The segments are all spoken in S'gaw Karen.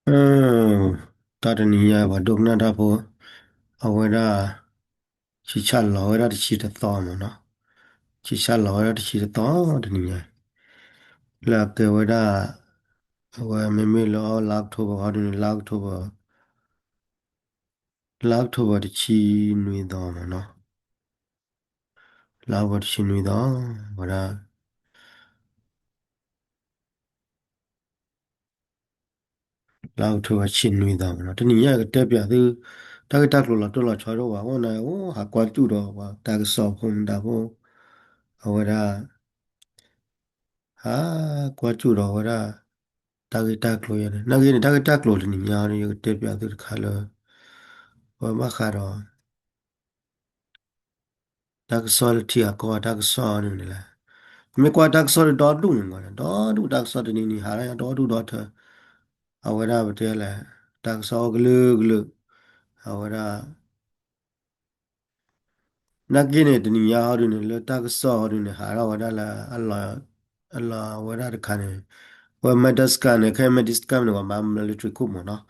တၢ်တနံၤညါပှၤဒိကနၣ်တၢ်ဖိ အဝဲဒၣ် ဆံးဆၣ်လီၤဝဲဒၣ်တဆံတသီမ့ၢ်နီၤ, ဆံးဆၣ်လီၤဝဲဒၣ်တဆံတသီတနံၤညါ လၢအကဲဝဲဒၣ် အဝဲမ့မ့ၢ်လၢလါ October ဃီဒုန့ၣ် လါ October လါ October တဆံနွံသီမ့ၢ်နီၤ, လါ October တဆံနွံသီ ဝဲဒၣ် လါ October ဆံနွံသီမ့ၢ်နီၤ, တနံၤညါကတဲပၠးသု တၢ်ဂ့ၢ်တၢ်ကျိၤလီၤတိၢ်လီၤဆီဒိၣ်ဘၣ် အိၣ်နၤအိၣ်ဟးကွၢ်စူၣ်ဒီးပှၤတၢ်ကစီၣ်ဖိမတၤဖိ အဝဲဒၣ် ဟးကွၢ်စူၣ်ဒီးဝဲဒၣ် တၢ်ဂ့ၢ်တၢ်ကျိၤယါန့ၣ် နာ်က့န့ၣ် တၢ်ဂ့ၢ်တၢ်ကျိၤတနံၤညါန့ၣ် ယကတဲပၠးသုတခါလၢ ပဘၣ်ဃးဒီး တၢ်ကစီၣ်လၢထံဂၤကီၢ်ဂၤတၢ်ကစီၣ်န့ၣ်လဲၣ်, မ့ၢ်ကွၢ်တၢ်ကစီၣ်ဒီဒူၣ်န့ၣ်မ့ၢ် ဒီဒူၣ်တၢ်ကစီၣ်တနံၤနံၤဟးဒီဒူၣ်ဒီထၢ အဝဲဒၣ်ပတဲလဲၣ် တၢ်ကစီၣ်အိၣ်ကလုာ်ကလုာ် အဝဲဒၣ် နာ်က့န့ၣ် တနံၤညါဟီဒုန့ၣ် လၢတၢ်ကစီၣ်ဟီဒုန့ၣ် ဟးထီၣ်ဝဲဒၣ်လၢ အလီၤဝဲဒၣ်တခါန့ၣ် ဝဲ Madagascar န့ၣ် ခဲ Madagascar န့ၣ် ပှၤမၤ military coup မ့ၢ်နီၤ,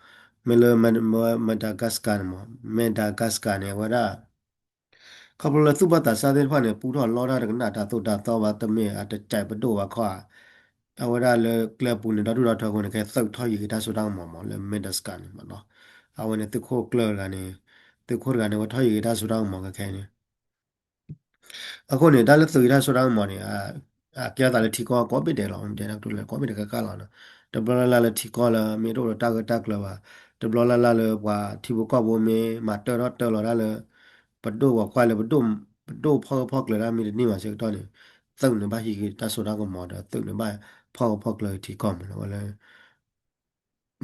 မ့ၢ်လၢ Madagascar န့ၣ်မ့ၢ် Madagascar န့ၣ် အဝဲဒၣ် ခီဖျိလၢသူၣ်ဘီၣ်သးစၢ်သ့ၣ်တဖၣ်န့ၣ် ပူထီၣ်လီတၢ်တကနၣ်တၢ်သိၣ်တၢ်သီဘၣ် တမ့ၢ်အတစဲးပဒိၣ်ဘၣ်ခီဧါ, အဝဲဒၣ်လၢကျဲပူၤန့ၣ် ဒီဒူၣ်ဒီထၢအဃိန့ၣ် ကဲသုးထီၣ်ယံၤက့ၤတၢ်စိတၢ်ကမီၤမ့ၢ် လၢ Madagascar န့ၣ်မ့ၢ်နီၤ, အဝဲန့ၣ်သုးခိၣ်ကျၢၢ်တဂၤန့ၣ် သုးခိၣ်တဂၤန့ၣ် ဝဲထီၣ်ယံၤက့ၤတၢ်စိတၢ်ကမီၤခဲခဲန့ၣ် အဃိန့ၣ် တၢ်လၢသုးက့ၤတၢ်စိတၢ်ကမီၤန့ၣ် အကဲအသးလၢထံကီၢ်ကိးဘ့ၣ်ဒဲးလီၤ, တဲဒၣ်ကတိၤလၢကိးဘ့ၣ်ဒဲးကကၢ်လီၤနီၤ, တဘျီလၢ်လၢ်လၢထံကီၢ်လၢမ့ၢ်တအိၣ်ဒီးတၢ်ဂၢၢ်တၢ်ကျၢၤဘၣ်, တဘျီလၢ်လၢ်လၢပှၤထံဖိကီၢ်ဖိမ့ၢ်မၤတၢထီၣ်တၢလီၤတၢ်လၢ ပဒိၣ်ပှၤကွၢ်လၢ ပဒိၣ်ဖီၣ်ဂၢၢ်ဖီၣ်ကျၢၤတၢ်မ့ၢ်တန့ၢ်ဘၣ်ဆၢကတီၢ်န့ၣ် သုးန့ၣ်ဘၣ်ဟံးက့ၤတၢ်စိတၢ်ကမီၤဒီး သုးန့ၣ်ဘၣ်ဖီၣ်ဂၢၢ်ဖီၣ်ကျၢၤထံကီၢ်မ့ၢ်နီၤ, ဝဲလၢ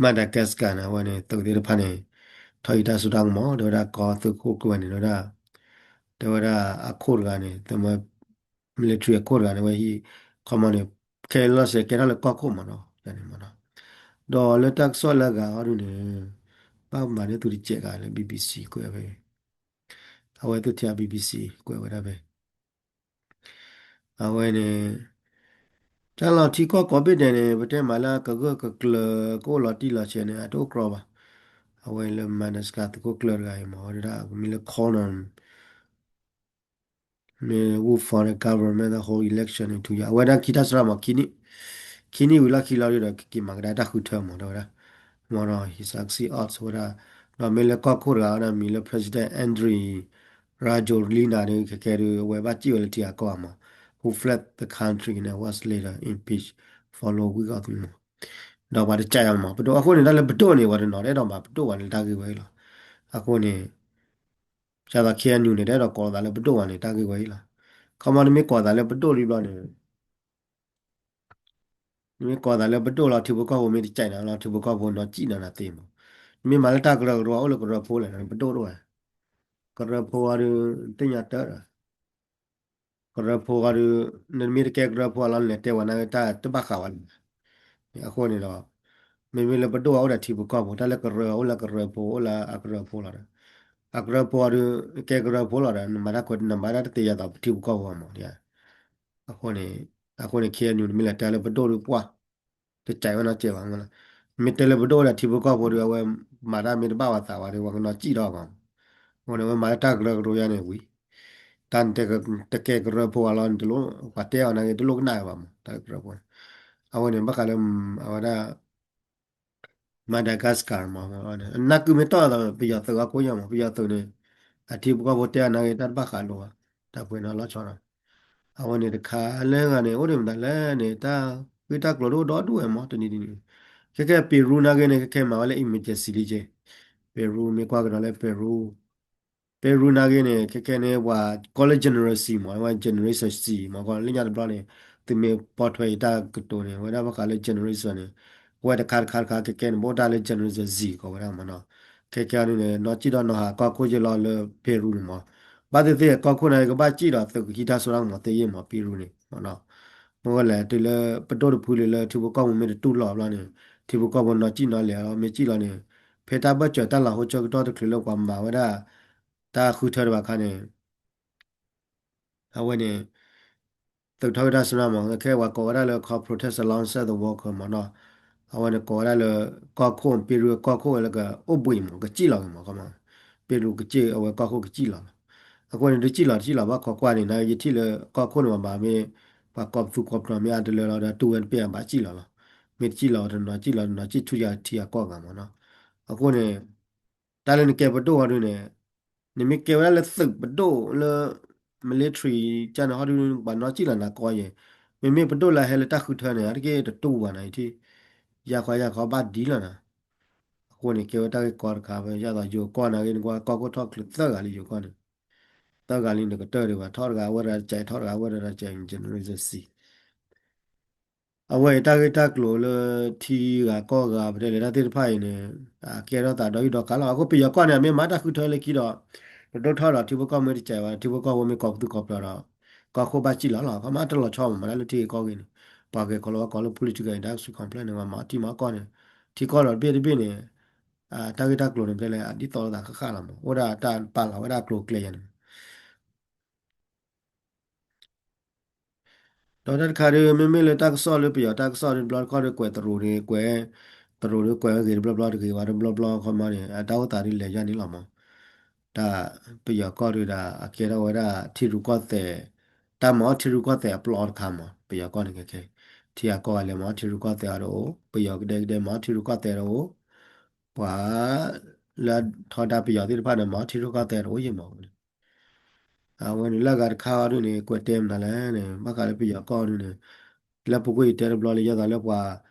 Madagascar န့ၣ် အဝဲန့ၣ် သုးသ့ၣ်တဖၣ်န့ၣ် ထီၣ်ယံၤတၢ်စိတၢ်ကမီၤ တဲဝဲဒၣ်ကီၢ်သုးခိၣ်ကျၢၢ်န့ၣ် တဲဝဲဒၣ် တဲဝဲဒၣ်အခိၣ်တဂၤန့ၣ် သမၢ military အခိၣ်တဂၤန့ၣ် ဝဲဟံး ခီမီန့ၣ် ခဲလီၤစဲးကဲထီၣ်လၢကီၢ်ခိၣ်မ့ၢ်နီၤ, န့ၣ်မ့ၢ်နီၤ, ဒီးလၢတၢ်ကစီၣ်လၢအဂၤအီၤဒုန့ၣ် ဘၣ်မၤန့ၢ်သုတစဲးဂၤလၢ BBC ကွဲးဖဲ အဝဲသုထံၣ် BBC ကွဲးဝဲဒၣ်ဖဲ အဝဲန့ၣ် တၢ်လီၤထံကီၢ်ကိးဘ့ၣ်ဒဲးန့ၣ် ပတဲမးလၢကဂၢၢ်ကကျၢၤ ကအိၣ်လီၤတံၢ်လီၤဆဲးန့ၣ် အတအိၣ်ကြီဘၣ်. အဝဲလၢ Madagascar သုးခိၣ်ကျၢၢ်တဂၤအံၤမ့ၢ် ဝဲဒၣ်မ့ၢ်လၢ Colonel မ့ၢ် vote for the government the whole election န့ၣ် ထူယၤ အဝဲဒၣ်ခံတၢ်စရၣ်မး ခံနံၣ် ခံနံၣ်ဝံၤလီၢ်ခံလီၤဒီး ကက့ၤမၤကဒါတၢ်ဃုထၢမး တဲဝဲဒၣ် မ့ၢ်ဒီး he succeed odds ဝဲဒၣ် ဒီးမ့ၢ်လၢကီၢ်ခိၣ်တဂၤဝဲဒၣ်မံၤလၢ President Andry Rajoelina ဒီး ခဲကဲဒီး အဝဲဘၣ်စံၣ်ဝဲလၢထံဂၤကီၢ်ဂၤမး who fled the country and was later impeached following week of မး ဒီးပှၤတကးယၤမး ပဒိၣ်အဃိန့ၣ် တၢ်လၢပဒိၣ်န့ၣ် ပှၤတနီၤတအဲၣ်ဒိးမၤပဒိၣ်ဘၣ်န့ၣ် တၢ်ဂ့ၢ်ဝဲအံၤလီၤ. အဃိန့ၣ် ကၢ်သိး KNU န့ၣ် တအဲၣ်ဒိးကိးသးလၢပဒိၣ်ဘၣ်န့ၣ် တၢ်ဂ့ၢ်ဝဲအံၤလီၤ. ခီမီ နမ့ၢ်ကိးသးလၢပဒိၣ်လံဘျီန့ၣ် နမ့ၢ်ကိးသးလၢပဒိၣ်လီၤ ထံဖိကီၢ်ဖိမ့ၢ်တကးနၤလီၤ ထံဖိကီၢ်ဖိနီၢ်စံၣ်နီၢ်နၤသ့မး. နမ့ၢ်မၤလၢတၢ်ကရၢကရိအိၣ်လၢကရၢဖိလဲၣ် ပဒိၣ်ဒိၣ်ဝဲ ကရၢဖိအီၤဒီး သ့ၣ်ညါတၢ်ဒီး ကရၢဖိအီၤဒီး နမ့ၢ်တကဲကရၢဖိအီၤလီၤ နလဲၤတဲဝဲနာ်က့တၢ်တဘၣ်ဃးဝဲလၢၤ. အဃိန့ၣ်ဒီး မ့မ့ၢ်လၢပဒိၣ်အအိၣ်ဒီးထံဖိကီၢ်ဖိ တၢ်လၢကရၢအိၣ်လၢကရၢဖိ အိၣ်လၢအကရၢဖိလီၤဒီး အကရၢဖိအီၤဒီး ကဲကရၢဖိလီၤဒီး နမၤတၢ်ခွဲး နမၤတၢ်တသ့ယၤသးပထံဖိကီၢ်ဖိမး. အဃိန့ၣ် အဃိန့ၣ် KNU န့ၣ် မ့ၢ်လဲၤတဲလၢပဒိၣ်ဒီးပှၢ် တကးဝဲနီၢ်စဲးဘၣ်မးလီၤ. မ့ၢ်တဲလၢပဒိၣ်ဒီးထံဖိကီၢ်ဖိဒီး အဝဲမၤတၢ်မ့ၢ်တဘၣ်ဝဲသးဝဲဒီး ပှၤကနီၢ်စံၣ်ဒီးအီၤဘၣ်မး. အဃိန့ၣ် အဝဲမၤလၢတၢ်ကရၢကရိယါန့ၣ်ဝံၤ တၢ်နတဲတကဲကရၢဖိအီၤလီၤ နတလိၣ် ပှၤတဲအီၤနာ်က့ တလိၣ်ကနၣ်ဝဲဘၣ်မး တၢ်လၢကရၢဖိန့ၣ်. အဝဲန့ၣ် ဘၣ်ဃးလၢ အဝဲဒၣ် Madagascar မး နၢ်ကုမ့ၢ်တီၢ်သး ပယီၤသုးအခိၣ်ယါမး ပယီၤသုးန့ၣ် အထံဖိကီၢ်ဖိတဲအီၤနာ်က့ တၢ်တဘၣ်ဃးလိာ်ဘၣ် တၢ်ပှဲၤနီၢ်လီၤဆီဒီး အဝဲန့ၣ်တခါလၢဂၤန့ၣ် အိၣ်ဒံးမတၤလဲၣ်န့ၣ် တၢ်ဂ့ၢ်တၢ်ကျိၤဒိၣ်ဒီဒူၣ်ဝဲမး တနံၤတနံၤ ခဲကဲ Peru နာ်က့န့ၣ် ခဲခဲမၤဝဲလၢ emergency လံက့ Peru မ့ၢ်ကွၢ်ကဒီးလၢ Peru Peru နာ်က့န့ၣ် ခဲခဲန့ၣ် ပှၤကိးလၢ generation C မး ဝဲ generation C မး ကီးလၢညါတဘျီန့ၣ် သုမ့ၢ်ပိာ်ထွဲအံၤတၢ်ကတိၤန့ၣ် ဝဲဒၣ်ဘၣ်ဃးလၢ generation န့ၣ် ဝဲတခါတခါတခါ ခဲခဲန့ၣ် ပအိၣ်တၢ်လၢ generation Z ကိးဝဲဒၣ်မးနီၤ. ခဲခဲအံၤန့ၣ် နီၢ်စံၣ်ဒီးနီၢ်ဟးကီၢ်ခိၣ်ယဲၢ်လီၤလၢ Peru န့ၣ်မး ဘၣ်သ့ၣ်သ့ၣ်ကီၢ်ခိၣ်န့ၣ် ကဘၣ်စံၣ်ဒီးသုးကဟံးတၢ်စိတၢ်ကမီၤသ့ယဲၢ်မး Peru န့ၣ်မးနီၤ. မ့ၢ်ဝဲလဲၣ် တုၤလၢပဒိၣ်တဖုလၢလၢထံဖိကီၢ်ဖိမ့ၢ်တတူၢ်လိာ်ဘျီန့ၣ် ထံဖိကီၢ်ဖိနီၢ်စံၣ်နီၢ်လဲၤလီၤ မ့ၢ်စံၣ်လီၤန့ၣ် ဖဲတၢ်ဘၢၣ်စၢၤတၢ်လီၢ်ဟိဆၢကတီၢ်တချုးလၢပှၤမၤဝဲဒၣ် တၢ်ဃုထၢတဘၣ်ခါန့ၣ် အဝဲန့ၣ် သုးထီၣ်ဝဲဒၣ်စရၣ်မး ခဲပှၤကိးဝဲဒၣ်လၢ ခီ protest alongside the worker မးနီၤ. အဝဲန့ၣ်ကိးဝဲဒၣ်လၢ ကီၢ်ခိၣ် ပ့ရူၢ်ကီၢ်ခိၣ်လၢကအိၣ်ဘှံးမး ကစံၣ်လီၤက့ၤမး ခီမး, ပ့ရူၢ်ကစံၣ် အဝဲကီၢ်ခိၣ်ကစံၣ်လီၤလီၤ. အဃိန့ၣ် ဒုးစံၣ်လီၤတစံၣ်လီၤ ဘၣ်ခိးကွၢ်န့ၣ် နယထံၣ်လၢကီၢ်ခိၣ်န့ၣ် ဘၣ်မ့ၢ် ပှၤကီၢ်ပသူကီၢ်ပနီၣ်မ့ၢ်အါတလၢလီၤဒီး တူၢ်ဝဲတပ့ၢ်အဘၣ်စံၣ်လီၤလီၤ. မ့ၢ်တစံၣ်လီၤတနီၤ စံၣ်လီၤတနီၤ စံၣ်ဆူယၤထံအကီၢ်ဂၤမးနီၤ. အဃိန့ၣ် တၢ်လၢနကဲပဒိၣ်ဟီဒုန့ၣ် နမ့ၢ်ကဲဝဲဒၣ်လၢသုးပဒိၣ်လၢ military ကန့ၣ်ဟီဒု ပှၤနီၣ်စံၣ်လီၤနၤကီယဲၢ်, မ့မ့ၢ်ပဒိၣ်လၢဟဲလၢတၢ်ဃုထၢန့ၣ် အတက့ၢ်တတူၢ်ဘၣ်နၤအံၤထံၣ်, ယၤခီယၤခီဘၣ်ဒ်လီၤနၤ. အဃိန့ၣ် ကဲဝဲတၢ်ဂ့ၢ်ကီတခါ ဖဲယသးယိၤကီၢ်န့ၣ်ဂ့ၤ နကွၢ်ကီၢ်ခိၣ်ထီၣ်ချုးသၢဂၤလံယိၤကီၢ်န့ၣ်, သၢဂၤလံနကတၢၢ်ဒံးဘၣ် ထီၣ်တဂၤအဝဲတဂၤတစဲး ထီၣ်တဂၤအဝဲတဂၤတစဲး generation C အဝဲအံၤတၢ်ဂ့ၢ်တၢ်ကျိၤလၢထံဂၤကီၢ်ဂၤ ပတဲလဲၤတၢ်သ့ၣ်တဖၣ်အံၤန့ၣ် အကဲထီၣ်သးဒီးဟံၣ်ဒီးဃါလီၤ. အဃိပယီၤကီၢ်န့ၣ် အမ့ၢ်မၤတၢ်ဃုထၢလၢခံဒီး ပဒိၣ်ထီၣ်ဒီးထံဖိကီၢ်ဖိတစဲးဘၣ် ထံဖိကီၢ်ဖိမ့ၢ်ကိးပသူကိးပျီဒီး ကီၢ်ခိၣ်ဘၣ်စံၣ်လီၤလီၤ. ခီမးတလီၤဆီမး မၤတၢ်လၢထံဂ့ၤကီၢ်ဂ့ၤန့ၣ် ပှၤဂဲၤကီးလၢဝဲကိးလၢ political industry complex န့ၣ် မၤအီၣ်တံၢ်မၤအီၣ်ကီၢ်န့ၣ် ထံကီၢ်ဒီးတဘ့ၣ်တဘ့ၣ်န့ၣ် တၢ်ဂ့ၢ်တၢ်ကျိၤန့ၣ် ပတဲလဲၤအဒ်သိးလိာ်သးဃၣ်ဃၣ်လီၤမး အိၣ်ဒၣ်တၢ်ပာ်လီၤဝဲဒၣ်ကျိၤကျဲယဲၢ်န့ၣ် ဒီးတၢ်တခါဒီး မ့မ့ၢ်လၢတၢ်ကစီၣ်လၢပယီၤတၢ်ကစီၣ်ဒီး တဘျီတခီၣ်ဒီးကွဲးသရိာ်ဒီး ကွဲးသရိာ်ဒီးကွဲးဝဲဂ့ၤတဘျီဘျီတဂ့ၤဝဲတဘျီဘျီခီမးန့ၣ် အတၢ်အိၣ်သးဒီးလဲၤယါန့ၣ်လီၤမး. တၢ်ပယီၤကီၢ်ဒီးဒၣ် အကဲထီၣ်ဝဲဒၣ်ထံရူၢ်ကီၢ်သဲး တၢ်မၤအီၣ်ထံရူၢ်ကီၢ်သဲးအပျီတခါမး ပယီၤကီၢ်န့ၣ်ခဲခဲ ထံဂၤကီၢ်ဂၤလဲၤမၤအီၣ်ထံရူၢ်ကီၢ်သဲးအီၤဒီးအိၣ် ပယီၤကဒဲကဒဲမၤအီၣ်ထံရူၢ်ကီၢ်သဲးဒီးအိၣ် ပှၤလၢထီဒါပယီၤသ့ၣ်တဖၣ်န့ၣ် မၤအီၣ်ထံရူၢ်ကီၢ်သဲးဒီးအိၣ်ယဲၢ်မး အဝဲန့ၣ်လၢအဂၤတခါအီၤဒ်န့ၣ် ကွဲးတဲမနုၤလဲၣ်န့ၣ် ဘၣ်ဃးလၢပယီၤကီၢ်ဒ်န့ၣ် လၢပူၤကွံာ်ယတဲတဘျီလံ ယသးလၢပှၤ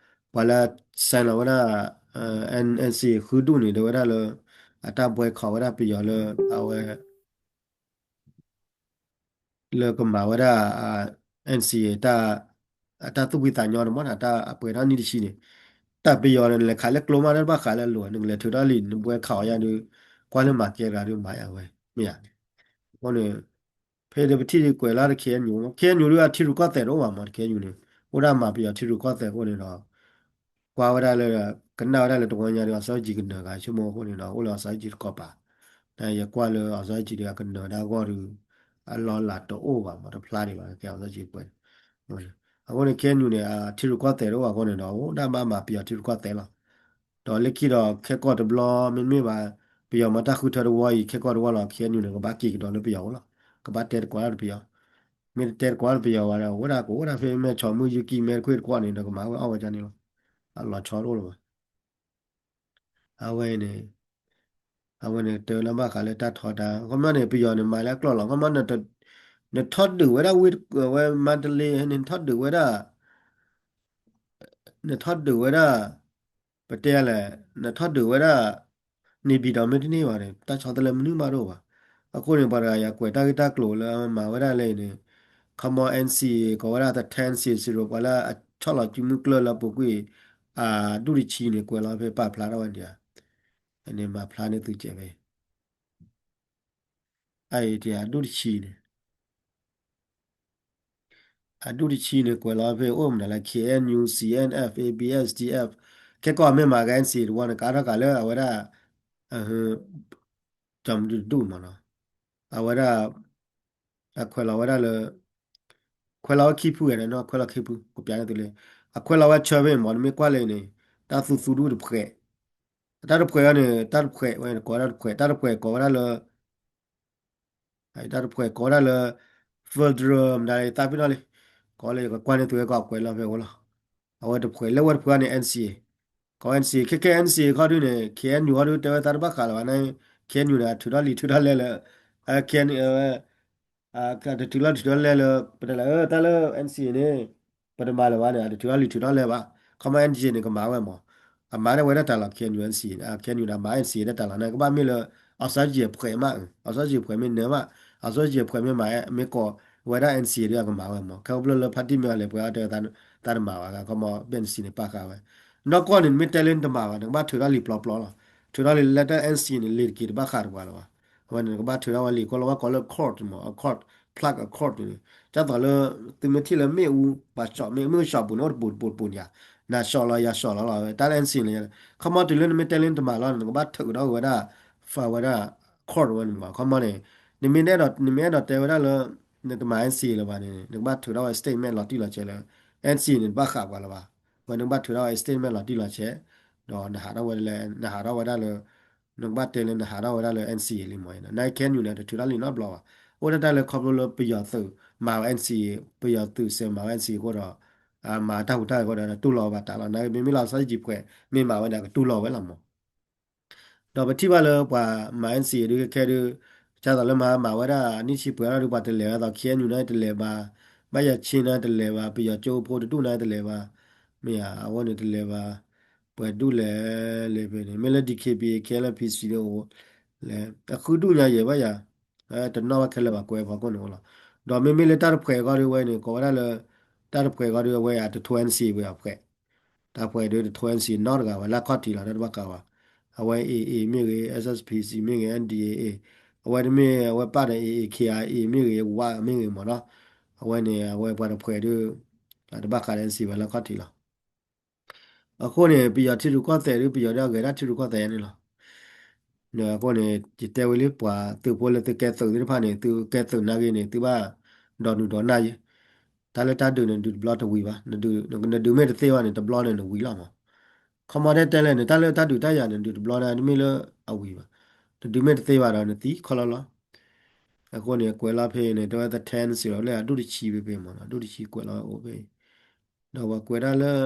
ပှၤလၢ sign လီၤဝဲဒၣ် NCA ဃုဒူၣ်န့ၣ် တဲဝဲဒၣ်လၢ အတၢ်ဘှဲခီးဝဲဒၣ်ပယီၤလၢ အဝဲ လၢကမၤဝဲဒၣ် NCA တၢ် အတၢ်သူၣ်ဖှံသးညီန့ၣ်မ့ၢ် တၢ်အပှဲၤထီၣ်နံၣ်တဆံန့ၣ် တၢ်ပယီၤန့ၣ် နလဲၤခးလၢကျိမး တဘၣ်ဃးလၢအလိၤ နကလဲၤထုးထီၣ်လံာ် နဘှဲခးအီၤယါဒီး ကွၢ်လၢမၤကဲတဂၤဒီးမၤယါဝဲ မ့ၢ်ယါန့ၣ် အဃိန့ၣ် ဖဲဒီးပထံၣ်ဒ်ကွဲးလၢ KNU KNU ဒ်အထံရူၢ်ကီၢ်သဲးတအိၣ်ဘၣ်မး KNU န့ၣ် အိၣ်ဒၣ်မၤပယီၤထံရူၢ်ကီၢ်သဲးအဃိန့ၣ်ဒီး ကွၢ်ဝဲဒၣ်လၢ ကနၣ်ဝဲဒၣ်လၢတဝီညါဒီး အီစီအကၠံကနၢၤဂၤဆိကမိၣ်အဃိန့ၣ်ဒီး အိၣ်လၢအီစီအကၠံတကီၢ်ပၤ ယကွၢ်လၢအီစီအကၠံဒီးအကနၢၤဒၣ်အဂီၢ်ဒီး အလီၢ်လၤတအိၣ်ဘၣ်မး တဖျါဒံးဘၣ် ကဲအီစီအကၠံပှဲၤန့ၣ် အဃိန့ၣ် KNU န့ၣ် အထံရူၢ်ကီၢ်သဲးတအိၣ်ဘၣ်အဃိန့ၣ်ဒီး အိၣ်ဒၣ်ဘၣ်မၤပယီၤထံရူၢ်ကီၢ်သဲးလီၤ. ဒီးလၢခံဒီးခဲကီၢ်တဘျီမ့မ့ၢ်ဘၣ် ပယီၤမၤတၢ်ဃုထၢတဝီအံၤ ခဲကီၢ်တဝီလီၤ KNU န့ၣ် ကဘၣ်က့ၤကဒီးလၢပယီၤအိၣ်လီၤ. ကဘၣ်တဲတကွၢ်လၢပယီၤ မ့ၢ်တတဲတကွၢ်လၢပယီၤဘၣ်ဒီး အိၣ်ဒၣ်ကအိၣ်ဒၣ်ဖဲမဲၢ်ဆီးမုၢ်ယုၢ်ကံၢ်မဲၢ်တခွ့ၣ်တကွီၢ်န့ၣ်ဒီး ကမၤဝဲအီၣ်ဝဲဒ်န့ၣ်လီၤ. အလီၤဆီတအိၣ်လၢၤဘၣ်. အဝဲန့ၣ် အဝဲန့ၣ်တဲလၢဘၣ်ဃးလၢတၢ်ထီဒါ ခီမီန့ၣ် ပယီၤန့ၣ် မၤလၢအကျိာ်လီၤ ခီမီ နထီၣ်ဒုးဝဲဒၣ်ဝ့ၢ်ဝဲမါတလ့ နထီၣ်ဒုးဝဲဒၣ် နထီၣ်ဒုးဝဲဒၣ် ပတဲလဲၣ် နထီၣ်ဒုးဝဲဒၣ် နေပြည်တော် မ့ၢ်တန့ၢ်ဘၣ်န့ၣ် တၢ်ဆီတလဲမနုၤမးတအိၣ်ဘၣ်. အဃိန့ၣ် ပှၤတဂၤယကွဲးတၢ်ဂ့ၢ်တၢ်ကျိၤလၢမၤဝဲဒၣ်လဲၣ်န့ၣ် ခီမီ NCA ကိးဝဲဒၣ် the ten zero zero ပှၤလၢအဆီၣ်လီၤစုမုၢ်ကျၢၢ်လၢပူၤကွံာ် အဒူၣ်တဆံန့ၣ် ကွဲးလီၤဖဲပာ်ဖျါထီၣ်ဝဲဒၣ် န့ၣ်မၤဖျါန့ၢ်သုကဲးဖဲ အအံၤဒၣ်အဒူၣ်တဆံန့ၣ် အဒူၣ်တဆံန့ၣ် ကွဲးလီၤဖဲအိၣ်မနုၤလဲၣ် KNU CNF ABSDF ခဲကီၢ်မ့ၢ်မၤက NCA တဝီန့ၣ် ကးထီၣ်ကးလၢအဝဲဒၣ် ကၠီမဒုတဒူၣ်မးနီၤ အဝဲဒၣ် အခွဲးလီၤဝဲဒၣ်လၢ ခွဲးလီၤဝဲခံဖုဂဲၤန့ၣ်နီၤ ခွဲးလီၤခံဖု ကပျးန့ၢ်သုလံ အခွဲးလီၤဝဲဆၢဖဲမး နမ့ၢ်ကွၢ်လၢန့ၣ် တၢ်သူသူဒူၣ်တဖှဲး တၢ်တဖှဲးအံၤန့ၣ် တၢ်တဖှဲးဝဲကိးဝဲဒၣ်တဖှဲး တၢ်တဖှဲးကိးဝဲဒၣ်လၢ တၢ်တဖှဲးကိးဝဲဒၣ်လၢ federal မတၤသးပ့ၤနီၣ်လံ ကိးလၢယကကွၢ်န့ၢ်သုဝဲကီးကွဲးလီၤဖဲအိၣ်လီၤ အဝဲတဖှဲးလၢဝဲတဖှဲးန့ၣ် NCA ကိး NCA ခဲခဲ NCA ခီဒုန့ၣ် KNU ခီဒုတဲဝဲသးတဘၣ်ဃးလၢၤဘၣ်န့ၣ် KNU န့ၣ် အထုးထီၣ်လံာ်ထုးထီၣ်လဲလၢ KNU ဝဲ တထုးထီၣ်လံာ်ထုးထီၣ်လဲလၢ ပတဲလၢ တၢ်လၢ NCA န့ၣ် ပတမၤလၢၤဘၣ်န့ၣ် အတထုးထီၣ်လံာ်ထုးထီၣ်လဲဘၣ် ခီမီ NCA န့ၣ် ကမၤဝဲမး အမၤဒၣ်ဝဲဒၣ်တၢ်လီၤ KNU NCA န့ၣ် KNU န့ၣ် အမၤ NCA ဒၣ်တၢ်လီၤန့ၣ် ကဘၣ်မ့ၢ်လၢ အီစီယံာ်ဖှဲးမး အီစီယံာ်ဖှဲးမ့ၢ်နၢၤမး အီစီယံာ်ဖှဲးမ့ၢ်မၤ မ့ၢ်ကိးဝဲဒၣ် NCA ဒ်အကမၤဝဲမး ခဲကဖျိလၢဖါတံၢ်မ့ၢ်အလဲၤပှဲၤအီၤတဲဝဲသးတမၤဘၣ် ခီမီ ဘဲၣ် NCA န့ၣ် ပာ်ဃာ်ဝဲ နီၢ်ကီၢ်န့ၣ် နမ့ၢ်တဲလၢနတမၤဘၣ် နကဘၣ်ထုးထီၣ်လံာ်ပျီပျီလီၤ ထုးထီၣ်လံာ်လၢတၢ် NCA န့ၣ် လံာ်တက့ၤတဘၣ်ဃးတပှၤလၢၤဘၣ် အဝဲန့ၣ် နကဘၣ်ထုးထီၣ်ဝဲလံာ် ကိးလီၤဝဲကိးလၢ accord မး accord ဖျၢၣ် accord န့ၣ် ဒ်သိးလၢ သုမ့ၢ်ထံၣ်လၢမ့ၣ်အူ ပှၤ shop မ့ၣ်အူ မ့ၣ်အူ shop ပူၤန့ၣ် အိၣ်တပူၤတပူၤတပူၤန့ၣ်ယါ နၤ shop လီၤယၤ shop လီၤလီၤ တၢ်လၢ NCA န့ၣ် ခီမီတုၤလၢနမ့ၢ်တဲလၢနတမၤလီၤန့ၣ် နကဘၣ်ထုးကဒီးဝဲဒၣ် file ဝဲဒၣ် accord ဝဲန့ၣ်မး ခီမီန့ၣ် နမ့ၢ်အဲၣ်ဒိး နမ့ၢ်အဲၣ်ဒိးတဲဝဲဒၣ်လၢ နတမၤ NCA လၢၤဘၣ်န့ၣ် နကဘၣ်ထုးထီၣ်ဝဲ statement လီၤတံၢ်လီၤဆဲးလၢ NCA န့ၣ် တဘၣ်ဃးပှၤလၢၤဘၣ် ဝဲနကဘၣ်ထုးထီၣ်ဝဲ statement လီၤတံၢ်လီၤဆဲး, ဒီးနဟးထီၣ်ဝဲလၢ နဟးထီၣ်ဝဲဒၣ်လၢ နကဘၣ်တဲလၢနဟးထီၣ်ဝဲဒၣ်လၢ N C A လံမး, နာ်က့ K N U န့ၣ် တထုးထီၣ်လံနီတဘျီဘၣ်. အိၣ်ဒၣ်တၢ်လၢခီဖျိလၢပယီၤသုးမၤဝဲ N C A, ပယီၤသုးစဲးမၤဝဲ N C A အဃိဒီး မၤတၢ်ဟူးတၢ်ဂဲၤအဃိဒီး တူၢ်လိာ်ဝဲဘၣ်တၢ်လီၤ. နာ်က့ မ့မ့ၢ်လီၤဆီဒံၣ်ကၠံၣ်ပှဲၤ မ့ၢ်မၤဝဲန့ၣ် အကတူၢ်လိာ်ဝဲလီၤမး. ဒီးပထံၣ်ဘၣ်လၢပှၤမၤ N C A ဒုးခဲခဲဒုး ကသိးလၢမၤမၤဝဲဒၣ်နံၣ်ဆံပှဲၤလီၤဒုး ပှၤတလဲၤဝဲသိး K N U န့ၣ်တလဲၤဘၣ်, ဘၣ်ယၤ Chin န့ၣ်တလဲၤဘၣ်, ပယီၤကၠိဖိတဒူၣ်န့ၣ်တလဲၤဘၣ်, မ့ၢ်ဧါ, အဝဲန့ၣ်တလဲၤဘၣ်, ပှဲၤဒူၣ်လဲၣ်လဲၣ်ဖဲန့ၣ် မ့ၢ်လၢ D K B A K L P C န့ၣ်အိၣ်လဲၣ်, အဃုဒူၣ်ညါယဲၢ်ဘၣ်ယၤ, တနီၣ်ဘၣ်ခဲလၢာ်ဘၣ်ကွဲးဖီခိၣ်န့ၣ်အိၣ်လီၤ. ဒီးမ့မ့ၢ်လၢတၢ်တဖှဲးအဂီၢ်ဒုး အဝဲန့ၣ် ကိးဝဲဒၣ်လၢ တၢ်တဖှဲးအဂီၢ်ဒုး အဝဲအတထိ N C A ဝဲအဖှဲး တၢ်ဖှဲးဒုးတထိ N C A နီတဂၤဘၣ် လၢခီၣ်ထံးလီၤ တၢ်တဘၣ်ဃးဘၣ်. အဝဲ A A မ့ၢ်ဂ့ၤ, S S P C မ့ၢ်ဂ့ၤ, N D A A အဝဲတမ့ၢ် အဝဲပၣ်ဒီး A A K I A မ့ၢ်ဂ့ၤ, ဝမ့ၢ်ဂ့ၤမးနီၤ, အဝဲန့ၣ် အဝဲပှၤတဖှဲးဒုး တၢ်တဘၣ်ဃးဒီး N C A ဝဲလၢခီၣ်ထံးလီၤ. အဃိန့ၣ် ပယီၤထံရူၢ်ကီၢ်သဲးဒုး ပယီၤဒုးအဂဲၤဒၣ်ထံရူၢ်ကီၢ်သဲးန့ၣ်လီၤ. အဃိန့ၣ် ယတဲဝဲလံ ပှၤသုးဖိလၢသုးကဲသုးသ့ၣ်တဖၣ်န့ၣ် သုးကဲသုးနာ်က့န့ၣ် သုဘၣ်ဒိးနုာ်ဒိးနၢ်ယဲ, တၢ်လၢတၢ်ဒုးန့ၣ် ဒုးတဘျီတဝံၤဘၣ်, နဒုးမ့ၢ်တသ့ဘၣ်န့ၣ် တဘျီန့ၣ်နဝံၤလီၤမး. ခီမီတဲတဲလဲၣ်န့ၣ် တၢ်လၢတၢ်ဒုးတၢ်ယၤန့ၣ် ဒုးတဘျီန့ၣ် တမ့ၢ်လၢအဝံၤဘၣ်, နဒုးမ့ၢ်တသ့ဘၣ်ဒီး နသံခီလီၤလီၤ. အဃိန့ၣ် ကွဲးလီၤဖဲန့ၣ် တဲဝဲ the ten zero လၢအဒူၣ်တဆံဖဲဖဲမးနီၤ, အဒူၣ်တဆံကွဲးလီၤဝဲအိၣ်ဖဲအံၤ, ဒီးပှၤကွဲးဒၣ်လၢ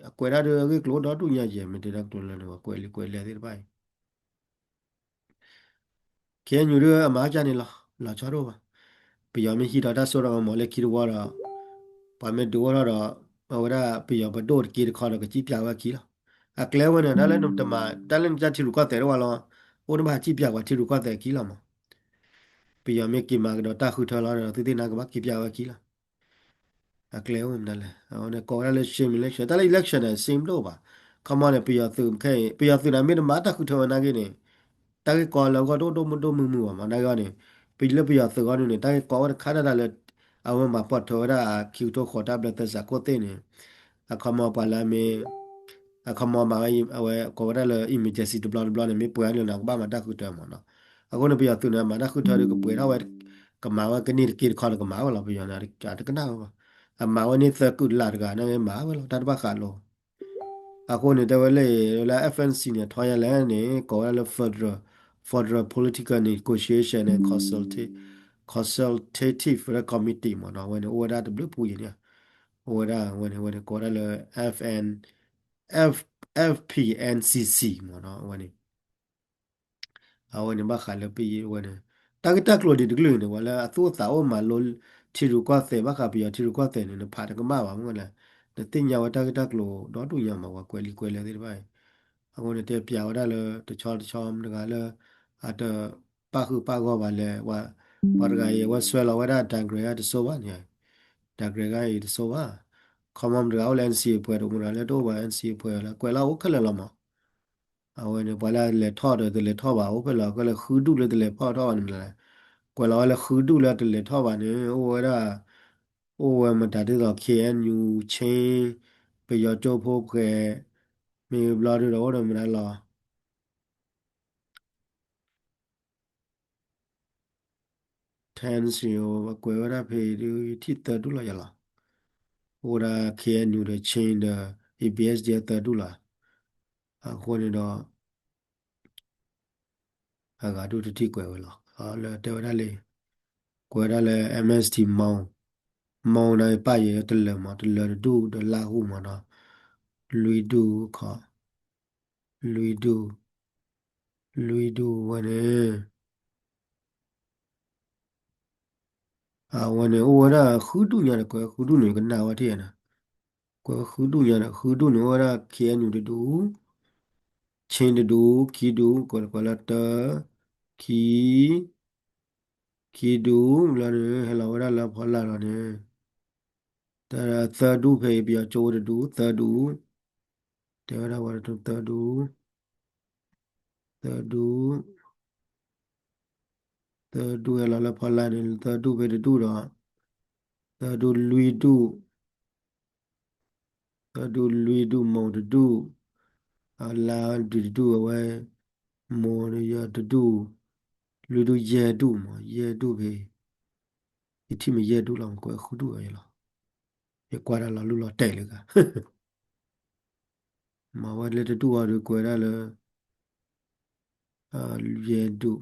အကွဲးဒၣ်ဒုးအဂ့ၢ်ကျိၤဒီဒူၣ်ညါယဲၢ် မ့ၢ်တဲဒၣ်ကျိၤလၢန့ၣ် ပှၤကွဲးလံာ်ကွဲးလဲၢ်သ့ၣ်တဖၣ်အံၤ K N U ဒုးအမၤအါကၢ်န့ၣ်လီၤ, လီၤဆီဒိၣ်ဘၣ်. ပယီၤမ့ၢ်ဟံးထီၣ်တၢ်စိတၢ်ကမီၤလၢခံတဝီဒီး ပှၤမ့ၢ်ဒုးအိၣ်ထီၣ်ဒီး အဝဲဒၣ်ပယီၤပဒိၣ်တက့တခီဒီး ကစံၣ်ပၠးဝဲအခံလီၤ. အကျဲဝဲန့ၣ် တၢ်လၢနတမၤ တၢ်လၢနတၢ်ထံရူၢ်ကီၢ်သဲးတဝၢလီၤ, အိၣ်နဘၣ်စံၣ်ပၠးပှၤထံရူၢ်ကီၢ်သဲးအခံလီၤမး. ပယီၤမ့ၢ်က့ၤမၤကဒီးတၢ်ဃုထၢလီၤဒီး သုသ့ၣ်နၤကဘၣ်က့ၤပၠးဝဲအခံလီၤ. အကျဲအိၣ်မနုၤလဲၣ်, အဝဲန့ၣ်ကိးဝဲဒၣ်လၢ shame election, တၢ်လၢ election န့ၣ် shame ဒိၣ်ဘၣ်. ခီမီန့ၣ် ပယီၤသုးခဲအံၤ ပယီၤသုးန့ၣ်မ့ၢ်တမၤတၢ်ဃုထၢဝဲနာ်က့န့ၣ် တၢ်ဂ့ၢ်ကီလၢအဂီၢ်ဒိၣ်ဒိၣ်မုၢ်မုၢ်မး နာ်က့န့ၣ် ပလၢပယီၤသုးအဂီၢ်ဒုးန့ၣ် တၢ်ဂ့ၢ်ကီဝဲတခါဒၣ်တၢ်လၢ အဝဲမၤပိာ်ထွဲဝဲဒၣ်အခံကထိဃိးတၢ်ဘျၢသဲစးခိၣ်သ့ၣ်န့ၣ် အခီမီပှၤလၢအမ့ၢ် အခီမီမၤဝဲ အဝဲကိးဝဲဒၣ်လၢ emergency တဘျီတဘျီန့ၣ် မ့ၢ်ပှဲၤန့ၣ် နကဘၣ်မၤတၢ်ဃုထၢမးနီၤ. အဃိန့ၣ် ပယီၤသုးန့ၣ် အမၤတၢ်ဃုထၢဒုးကပှဲၤထီၣ်ဝဲ ကမၤဝဲကန့ၢ်တက့တခီဒီးကမၤဝဲလီၤ. ပယီၤန့ၣ် အတကနၣ်ဝဲဘၣ်. အမၤဝဲန့ၢ်သၢကုၢ်တလးတဂၤန့ၣ်မၤဝဲလီၤ တၢ်တဘၣ်ဃးလိာ်. အဃိန့ၣ် တဲဝဲလၢ လၢ F N C န့ၣ် ထီယါလဲၣ်န့ၣ် ကိးဝဲဒၣ်လၢ Federal, Federal Political Negotiation and Consulta-, Consultative Committee မးနီၤ. အဝဲန့ၣ် အိၣ်ဝဲဒၣ်တဘျုးဖှိၣ်ယံၤန့ၣ် အိၣ်ဝဲဒၣ် အဝဲန့ၣ် အဝဲန့ၣ် ကိးဝဲဒၣ်လၢ F N, F, F P N C C မးနီၤ. အဝဲန့ၣ် အဝဲန့ၣ်ဘၣ်ဃးလၢပယီၤဝဲန့ၣ် တၢ်ဂ့ၢ်တၢ်ကျိၤဒ်တကလုာ်န့ၣ် ပှၤလၢအသူၣ်အိၣ်သးအိၣ်မၤလိထံရူၢ်ကီၢ်သဲး ဘၣ်ဃးပယီၤထံရူၢ်ကီၢ်သဲးန့ၣ် နဖးတကမၣ်ဘၣ်မ့ၢ်လဲၣ်, နသ့ၣ်ညါဝဲတၢ်ဂ့ၢ်တၢ်ကျိၤဒီဒူၣ်ညါမး ပှၤကွဲးလံာ်ကွဲးလဲၢ်သ့ၣ်တဖၣ်အံၤ. အဃိန့ၣ် တဲပၠးဝဲဒၣ်လၢတဆီတဆီမတၤတဂၤလၢ အတပၣ်ဃုာ်ပၣ်ဂီၢ်ဘၣ်လဲၣ်, ပှၤတဂၤအံၤ အဝဲဆွဲလီၤဝဲဒၣ် တၢ်ဂရဲၣ်တစိဘၣ်န့ၣ်, တၢ်ဂရဲၣ်ဂၤအံၤတစိဘၣ်. ခီမီမတၤတဂၤအိၣ်လၢ N C A ပှဲၤဒီး မတၤတဂၤလၢတအိၣ်ဘၣ် N C A ပှဲၤလၢ ကွဲးလီၤအိၣ်ခဲလၢာ်လီၤမး. အဝဲန့ၣ် ပှၤလၢလဲၤထီၣ်ဒီးတလဲၤထီၣ်ဘၣ် အိၣ်ဖဲလဲၣ် ကွဲးလၢဃုဒူၣ်လၢတလဲၤထီၣ်ထီၣ်ဘၣ်န့ၣ်လဲၣ်, ကွဲးလီၤဝဲလၢဃုဒူၣ်လၢတလဲၤထီၣ်ဘၣ်န့ၣ် အိၣ်ဝဲဒၣ် အိၣ်ဝဲမတၤဒ်သိး K N U, Chin, ပယီၤကၠိဖိဖှဲး, မ့ၢ်ဘျီဒုဒီးအိၣ်ဒီးမတၤလီၤ ten zero ကွဲးဝဲဒၣ်ဖဲအံၤဒုး ယထံၣ်သၢဒူၣ်လီၤယၤလီၤ. အိၣ်ဝဲဒၣ် K N U ဒီး Chin ဒီး A B S D သၢဒူၣ်လီၤ. အဃိန့ၣ်ဒီး အဂၤဒူၣ်တထံၣ်ကွဲးဝဲလီၤ. လၢတဲဝဲဒၣ်လံ ကွဲးဝဲဒၣ်လၢ M S T Mon, Mon န့ၣ်ပၣ်ယဲၤတလၢၤမး တလၢၤတဒူၣ်ဒီးလါဟူမးနီၤ လွံၢ်ဒူၣ်ခီ လွံၢ်ဒူၣ်, လွံၢ်ဒူၣ်ဝဲန့ၣ် အဝဲန့ၣ်အိၣ်ဝဲဒၣ်ဃုဒူၣ်ညါဒီး ကွဲးဃုဒူၣ်န့ၣ် ကနၣ်ဝဲထံၣ်ယါန့ၣ်, ကွဲးဃုဒူၣ်ညါဒီး ဃုဒူၣ်န့ၣ်အိၣ်ဝဲဒၣ် K N U တဒူၣ်, Chin တဒူၣ်, ခံဒူၣ်, ကွဲးကွဲးလၢတၢ, ခံ, ခံဒူၣ်လီၤန့ၣ် ဟဲလီၤဝဲဒၣ်လၢဖီလာ်လီၤန့ၣ်, တၢ်သၢဒူၣ်ဖဲအံၤ ပယီၤကၠိတဒူၣ် သၢဒူၣ်, တဲဝဲဒၣ်ဝဲသၢဒူၣ်, သၢဒူၣ်, သၢဒူၣ်ဟဲလီၤလၢဖီလာ်န့ၣ် သၢဒူၣ်ဖဲတဒူၣ်ဒီး သၢဒူၣ်လွံၢ်ဒူၣ်, သၢဒူၣ်လွံၢ်ဒူၣ် မိၢ်တဒူၣ်, အလါဒုးတဒူၣ်အဝဲ, မိၢ်ဒီးယီၤတဒူၣ်, လွံၢ်ဒူၣ်ယဲၢ်ဒူၣ်မး ယဲၢ်ဒူၣ်ဖဲ, ယထံၣ်မ့ၢ်ယဲၢ်ဒူၣ်လီၤ ကွဲးဃုဒူၣ်အံၤလီၤ. ယကွၢ်တၢ်လီၤလူၢ်လီၤတဲာ်လၢဂၤ မၤဝဲလၢတဒူၣ်အီၤဒီးကွဲးဒၣ်လၢ ယဲၢ်ဒူၣ်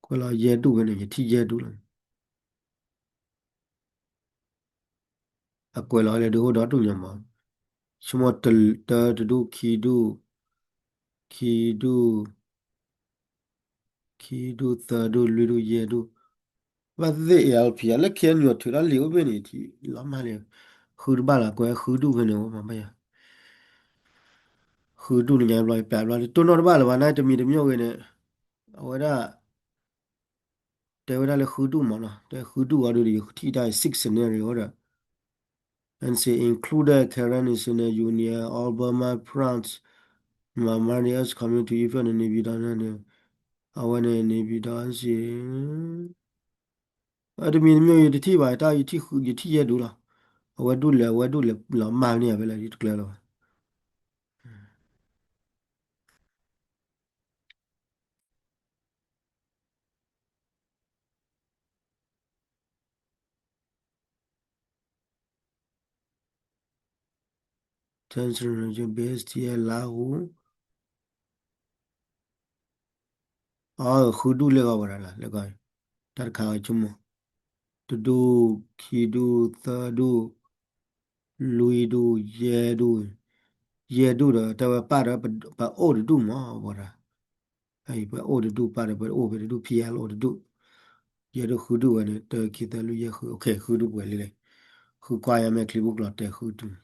ကွဲးလီၤယဲၢ်ဒူၣ်ဝဲန့ၣ် ယထံၣ်ယဲၢ်ဒူၣ်လီၤ. အကွဲးလီၤလၢဒုးအိၣ်ဒီဒူၣ်ညါမး, ဆိကမိၣ်တၢတဒူၣ် ခံဒူၣ်, ခံဒူၣ်, ခံဒူၣ်, သၢဒူၣ်, လွံၢ်ဒူၣ်, ယဲၢ်ဒူၣ်, ဘၣ်သ့ၣ်သ့ၣ် အဲလ်ပီ လၢ ခဲအံၤ ထုးထီၣ်လံာ်အိၣ်ဘ့ၣ်န့ၣ် ထံၣ်လီၤမၢ်လံ, ဃုတဘၣ်လီၤ ကွဲးဃုဒူၣ်ဖဲန့ၣ် အိၣ်မးဘၣ်ယၤ ဃုဒူၣ်လၢညါဘျီ ပျးဘျီ တတိၢ်နီၣ်တဘၣ်လၢၤဘၣ် နတမံၤတမံၤဂ့ၤန့ၣ်, အဝဲဒၣ် တဲဝဲဒၣ်လၢဃုဒူၣ်မးနီၤ, တဲဃုဒူၣ်အီၤဒုးဒီး ယထံၣ်တၢ် six scenario ဒီး and say included Karen National Union, All Burma France, Myanmar is coming to Ethiopia န့ၣ် နေပြည်တော် န့ၣ် အဝဲန့ၣ် နေပြည်တော် and say အတမံၤတမံၤ ယတထံၣ်ဘၣ် တၢ် ယထံၣ်ဃု ယထံၣ်ယဲၢ်ဒူၣ်လီၤ, အဝဲဒူၣ်လဲၣ် အဝဲဒူၣ်လဲၣ်လီၤ မၤန့ၢ်ယၤဖဲလဲၣ် ယတကျၢၤလၢၤဘၣ်. Tanzania, B S T L လါဟူ, အ ဃုဒူၣ်လၢဂီၤဝဲဒၣ်လီၤ လၢဂီၤ, တၢ်တခါဝဲဆိကမိၣ်, တဒူၣ်, ခံဒူၣ်, သၢဒူၣ်, လွံၢ်ဒူၣ်, ယဲၢ်ဒူၣ်, ယဲၢ်ဒူၣ်ဒီး တဲဝဲပၢ်ဒီး ပအိၣ်တဒူၣ်မး ဝဲဒၣ် အံၤပအိၣ်တဒူၣ် ပၢ်ဒီးပအိၣ်ဖဲတဒူၣ် ဖံယဲၢ်လၢအိၣ်တဒူၣ်, ယဲၢ်ဒူၣ်ဃုဒူၣ်ဝဲန့ၣ် တၢ ခံ သၢ လွံၢ် ယဲၢ် ဃု okay ဃုဒူၣ်ပှဲၤလံလဲၣ်, ဃုကွၢ်ယၤမဲာ်ချံပူၤကျိၤတဲာ်ဃုဒူၣ်,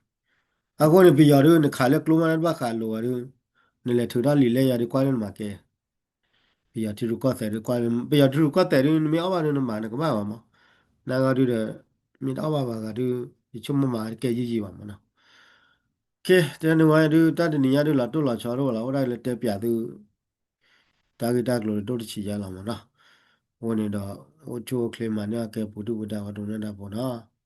အဃိန့ၣ် ပယီၤဒုး နခးလၢကျိမး နတဘၣ်ဃးလိာ်ဝဲဒုး, နလဲၤထုးထီၣ်လံာ်လဲၢ်ယၤဒုး ကွၢ်လၢနမၤကဲ ပယီၤထံရူၢ်ကီၢ်သဲးဒုး ကွၢ်လၢ ပယီၤထံရူၢ်ကီၢ်သဲးဒုး နမ့ၢ်အီၣ်ဘၣ်ဒုး နမၤနကမၣ်ဘၣ်မး, နဂီၢ်ဒုးဒီး မ့ၢ်တအီၣ်ဘၣ်ဘၣ်ဂၤဒုး ယဆိကမိၣ်မၤတကဲယံာ်ယံာ်ဘၣ်မးနီၤ, ကဲ တဲန့ၣ်ဝဲဒုး တၢ်တနံၤညါဒုး လီၤတိၢ်လီၤဆီဒိၣ်လီၤ အိၣ်ဒၣ်လၢတဲပၠးသု တၢ်ဂ့ၢ်တၢ်ကျိၤဒိၣ်တဆံးယါလီၤမးနီၤ, အဃိန့ၣ်ဒီး အိၣ်ဆူၣ်အိၣ်ချ့မၤန့ၢ်အကဲပူၤဒုၣ်ပဒါဝဲဒိးန့ၢ်ဒၣ်ဖိနီၤ